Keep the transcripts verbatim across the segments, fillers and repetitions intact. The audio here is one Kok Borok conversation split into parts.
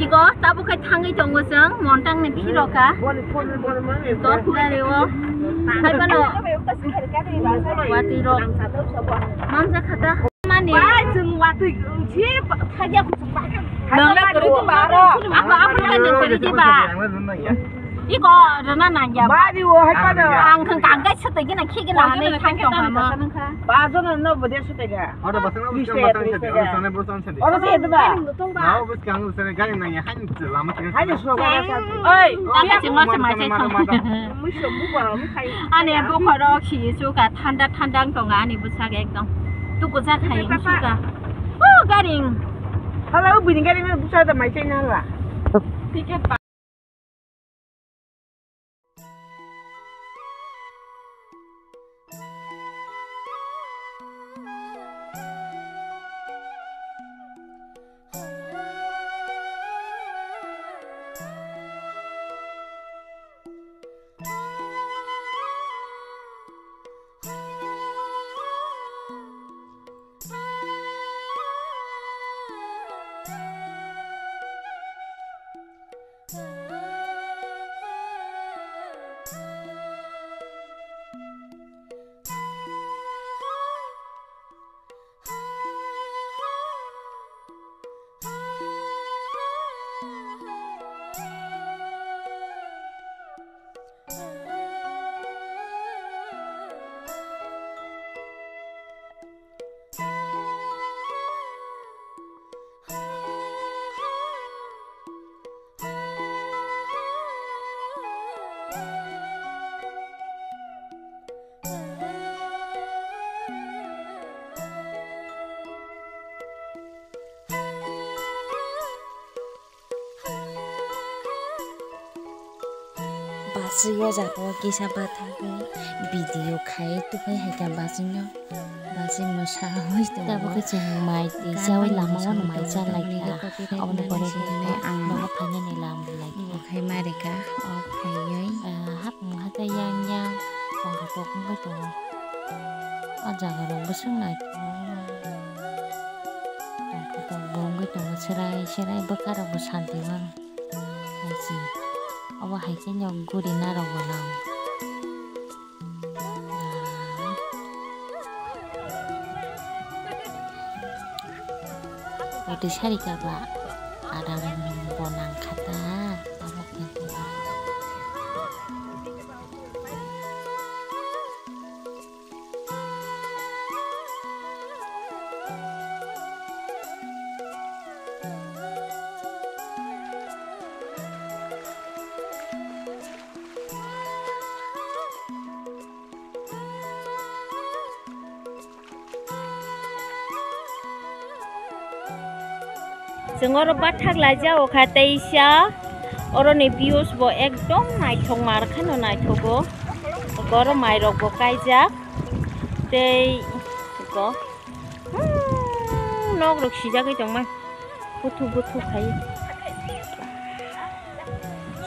Iko tabuk khai thangwi tongo chwng Montang ni phiro kha. Iko gari o. Hai bono watwi rok manjak kha ta. Mani. Bai chwng watwi si thagya. Nang na kwrwi di ba ro. Ako, ako na nang kwrwi di ba. Iko rana nang ya. Bari o hai pa da. Ang khang kang kai sete gina khi gina ne thang tong ha mo. Ba jo no no bo de sete ga. Oro basang na Bis usang taka, batang bis sete, taka. Oro sana bro sana sete. Oro se de ba. Na o bus kang usang gari nang ya han lama tengah. Hai so ba sa. Oi, ta ka chingma se mai sai thang. Ani bukhoro khi su ka thanda thanda wng tongo ani bwsak ekdom. Tukuchak hai wng su ka. O garing. Hala o bini gari no bwsa da mai sai na hala. Ticket. Bachwi o jaga o kisa bathagwi video khai tukhai hai kha bachwi no. Bachwi mwsa oi tongo. Tabuk khe chwng mai twi chaui lama o mai cha lai kha. Aboni pore khe ang nogo phainani lama lai kha. Bo khai ma rikha o phaiwi. Hapung hatai yang yang tongthok wngwi tongo. O jaga rok bwswk naithok. Tongthok bo wngwi tongo, chwrai chwrai bwkha rok bo santi mano. Hai se obo hai khe no guri narwk bo nang. Watwi sari kha ba adam bo nang kha ta. Chwng oro bathak laijak o kha teisa, oroni views bo ekdom naithok mar kheno naithogo. Oro mairok bo kaijak tei eko, hmm, nok rok sijagwi tongma. Buthu buthu khai.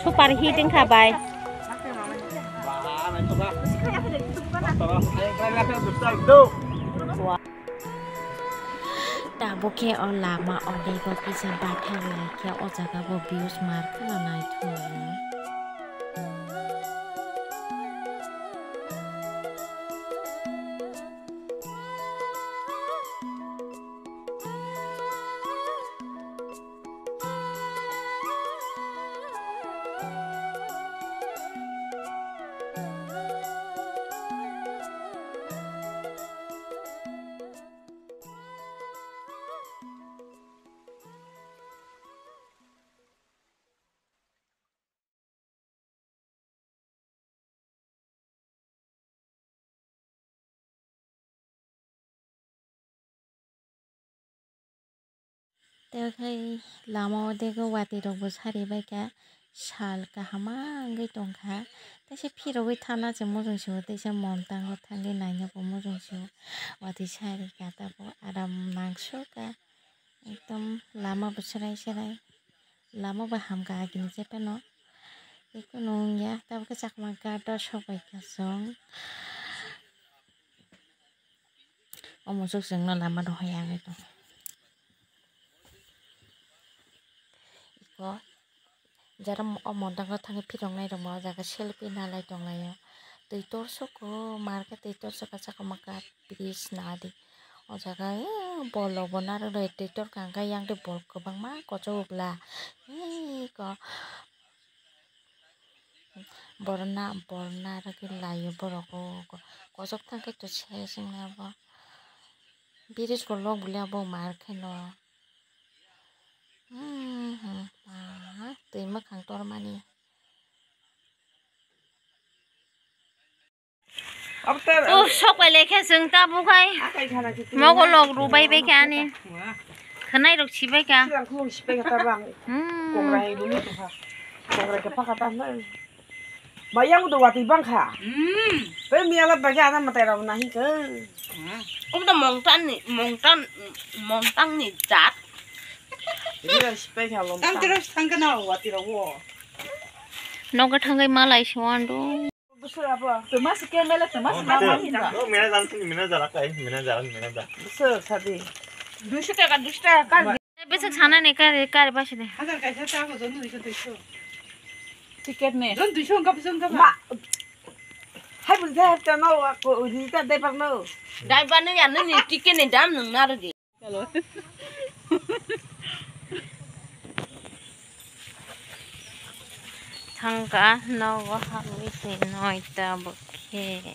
Super hit wngkha bai. Tabuk khe o lama o bego kisa bathang lai khe o jaga bo views mar kheno naithogo. Tei khai lama o dego watwi rok bo sari bai kha, sal kaham ma wngwi tong kha. Teisa phirogwi thana se mujung sio, teisa montango thangwi naina bo mujung sio. Watwi sari kha tabuk aram nang sukha. Ekdom lama bo chwrai chwrai. Lama bo hamkha agini je phano. Tei kunu wngya, tabuk khe chakma ghat o sok bai kha chwng. O muchuk chwngno lama rohorya wngwi tongo. Jara o montango thangwi phiroknai rokbo o jaga selfie nalai tonglaio. Twi torsok o market twi torsok o saka maka bridge nadi. O jaga bol rokbo narwk lai twi torkha hwnkhe yang twi bol kwbangma kochok bwla. Eko borok na borok narwgwi laio borok o kochok thangkhe to se swngnai abo. Bridge kolok bwle abo mar kheno. Hmm, hmm, ah, twi mwkhang tormani. Abo te, oh, sok pai lekhe chwng ta bukhai. Akai khana ki twi. Mogo lok rubai bai kha ani. Khwnai rok sibai kha. Silang khulung sibai kha ta bang. Hmm. Kongra hai rumi tu kha. Kongra ke pakha ta na. Bayang do wati bang kha. Hmm. Pe miala bagi ana matai rok nahi ke. Hmm. Obo to mongtan ni, mongtan, mongtang ni jat. Ini lah sipai kha lom. Tang terus tang kena wati rok wo. Nogo thangwi malai se wando. Busur abo. Tuma se kemela tuma se mama hina. No, mena jang sini, mena jara kai, mena jara, mena jara. Busur sadi. Duiso taka, duiso taka kar. Besok sana ne kar, kar basi de. Hazar kaisa ta ko jon duiso, duiso. Ticket ne. Jon duiso ka, jon ka. Ma. Hai bun sa ta no ko ri ta dai par no. Dai ba ne ya ne ni ticket ne dam nung na ro di. Thangka nogo hamwi twi noita bokhe.